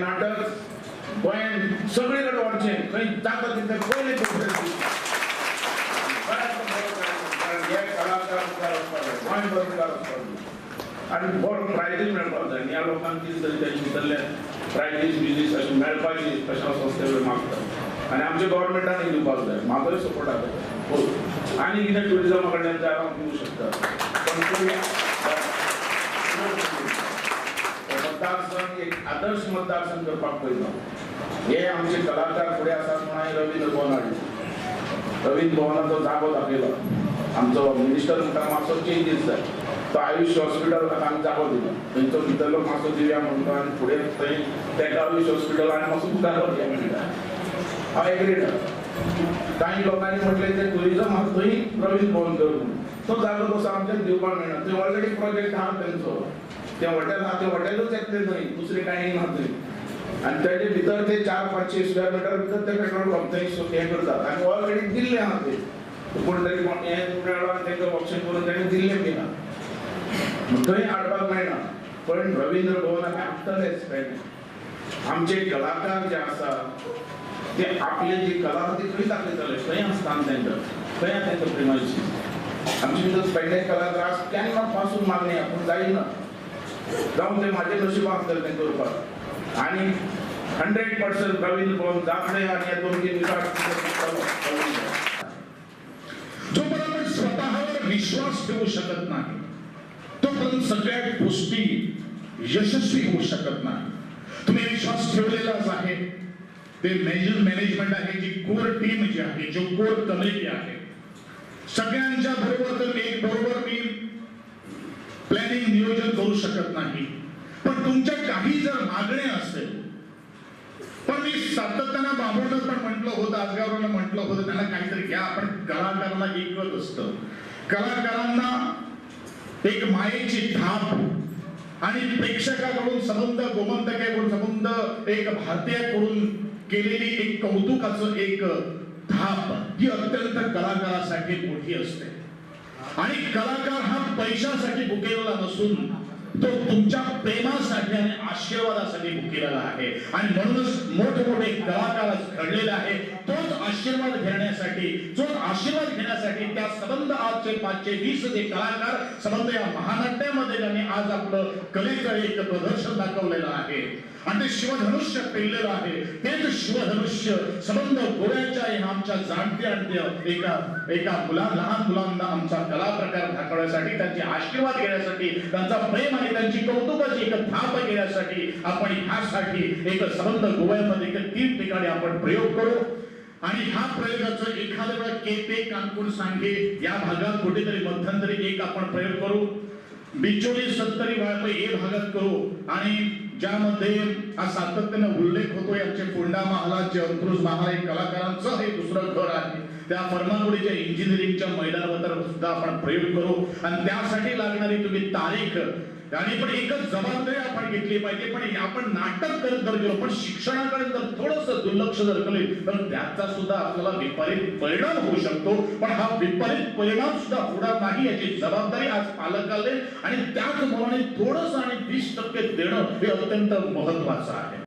नाटक गोंयांत सगळे कडेन व्हरचें, खंय जाता तितलें पयलें प्रिफरन्स दिवचें. कारण हे कलाकार मुखार वचपाक जाय, गोंयभर मुखार वचपाक जाय आनी बरो प्रायजीस मेळपाक जाय. ह्या लोकांक कितें तरी तेंचे भितरले प्रायजीस बिजीस अशें मेळपाची अशें हांव संस्थे कडेन मागता आनी आमच्या गव्हर्मेंटानूय दिवपाक जाय. म्हाजोय सपोर्ट आसा. आनी कितें ट्युरिजमा कडल्यान जाय हांव दिवंक शकता, पण मतदारसंघ एक आदर्श मतदारसंघ करपाक पळयता. हे आमचे कलाकार फुडें आसात म्हणून हांवें रवींद्र भवन हाडलें. रवींद्र भवनाचो जागो दाखयलो. आमचो मिनिस्टर म्हणटा मातसो चेंजीस जाय, तो आयुष हॉस्पिटल आमी जागो दिलो, थंयचो भितरलो मातसो दिवया म्हणटा आनी फुडें थंय तेका आयुष हॉस्पिटल आनी मातसो मुखार वचया म्हणटा. हांव एग्रीड. कांय लोकांनी म्हटलें तें टुरिजम आहा थंय रवींद्र भवन कर म्हणून, तो जागो तसो आमच्यान दिवपाक मेळना. थंय ऑलरेडी प्रोजेक्ट आहा तेंचो, तें हॉटेल आहा तें हॉटेलूच येतलें थंय, दुसरें कांय ना थंय. आनी तेजे भितर ते 400-500 स्क्वेअर मिटर भितर ते पेट्रोल पंप थंय हें करतात आनी ऑलरेडी दिल्लें आहा थंय. कोण तरी हें मेळ्ळो आनी तेंकां ऑप्शन करून तेणें दिल्लें बी ना, थंय हाडपाक मेळना. पण रवींद्र भवन आमी हाडटलेच. आमचे कलाकार जे आसा ते आपली जी कला आसा ती खंय दाखयतले, खंय आसता तेंकां, खंय आसा तेंकां प्रिमायसी. आमचे भितर पेडणे कलाकार आज केन्ना पासून मागणी आपूण जायना, जावं तें म्हाजें नशिबां आसतलें तें करपाक. आनी 100% रवींद्र भवन जातलें आनी ह्या 2-3 दिसांत. जोपर्यंत आपण स्वतःवर विश्वास ठेवू शकत नाही तोपर्यंत सगळ्या गोष्टी यशस्वी होऊ शकत नाही. तुम्ही विश्वास ठेवलेलाच आहे. ते मॅनेजमेंट आहे, जी कोर टीम जी आहे, जो कोर कमिटी आहे, सगळ्यांच्या बरोबर तर एक बरोबर मी प्लॅनिंग नियोजन करू शकत नाही, पण तुमच्या काही जर मागण्या असेल, पण मी सातत्यानं बाबूंना पण म्हटलं होतं, आजगावरांना म्हटलं होतं, त्यांना काहीतरी घ्या. आपण कलाकारांना एकच असतं, कलाकारांना एक मायेची थाप आणि प्रेक्षकाकडून संबंध गोमंतकाकडून संबंध एक भारतीयाकडून केलेली एक कौतुकाचं एक थाप ही अत्यंत कलाकारासाठी मोठी असते. आणि कलाकार हा पैशासाठी भुकेलेला नसून तो तुमच्या प्रेमासाठी आणि आशीर्वादासाठी भुकेलेला आहे. आणि म्हणूनच मोठमोठे कलाकार आज घडलेले आहे. तोच आशीर्वाद घेण्यासाठी, जो आशीर्वाद घेण्यासाठी त्या संबंध आजचे 520 जे कलाकार संबंध या महानाट्यामध्ये ज्यांनी आज आपलं कलेचं एक प्रदर्शन दाखवलेलं आहे आणि ते शिवधनुष्य पेललेलं आहे, तेच शिवधनुष्य संबंध गोव्याच्या ह्या आमच्या जाणते आणते एका एका मुला लहान मुलांना आमचा कला प्रकार दाखवण्यासाठी, त्यांचे आशीर्वाद घेण्यासाठी, त्यांचा प्रेम आणि त्यांची कौतुकाची एक थाप घेण्यासाठी आपण ह्यासाठी एक संबंध गोव्यामध्ये एक 3 ठिकाणी आपण प्रयोग करू. आणि ह्या प्रयोगाचं एखाद्या वेळा केपे, कानपूर, सांगे या भागात कुठेतरी मध्यंतरी एक आपण प्रयोग करू, बिचोली, सत्तरी, वाळपई हे भागात करू. आणि ज्यामध्ये हा सातत्याने उल्लेख होतोय आमचे फोंडा महालात जे अंत्रुज महाला हे कलाकारांचं हे दुसरं घर आहे, त्या फर्मागुडीच्या इंजिनिअरिंगच्या मैदानावर सुद्धा आपण प्रयोग करू. आणि त्यासाठी लागणारी तुम्ही तारीख आणि पण एकच जबाबदारी आपण घेतली पाहिजे. पण आपण नाटक करत जर गेलो पण शिक्षणाकडे जर थोडंसं दुर्लक्ष जर केले तर त्याचा सुद्धा आपल्याला विपरीत परिणाम होऊ शकतो. पण हा विपरीत परिणाम सुद्धा होणार नाही याची जबाबदारी आज पालकाला आणि त्याच मुलाने थोडंसं आणि 20% देणं हे अत्यंत महत्वाचं आहे.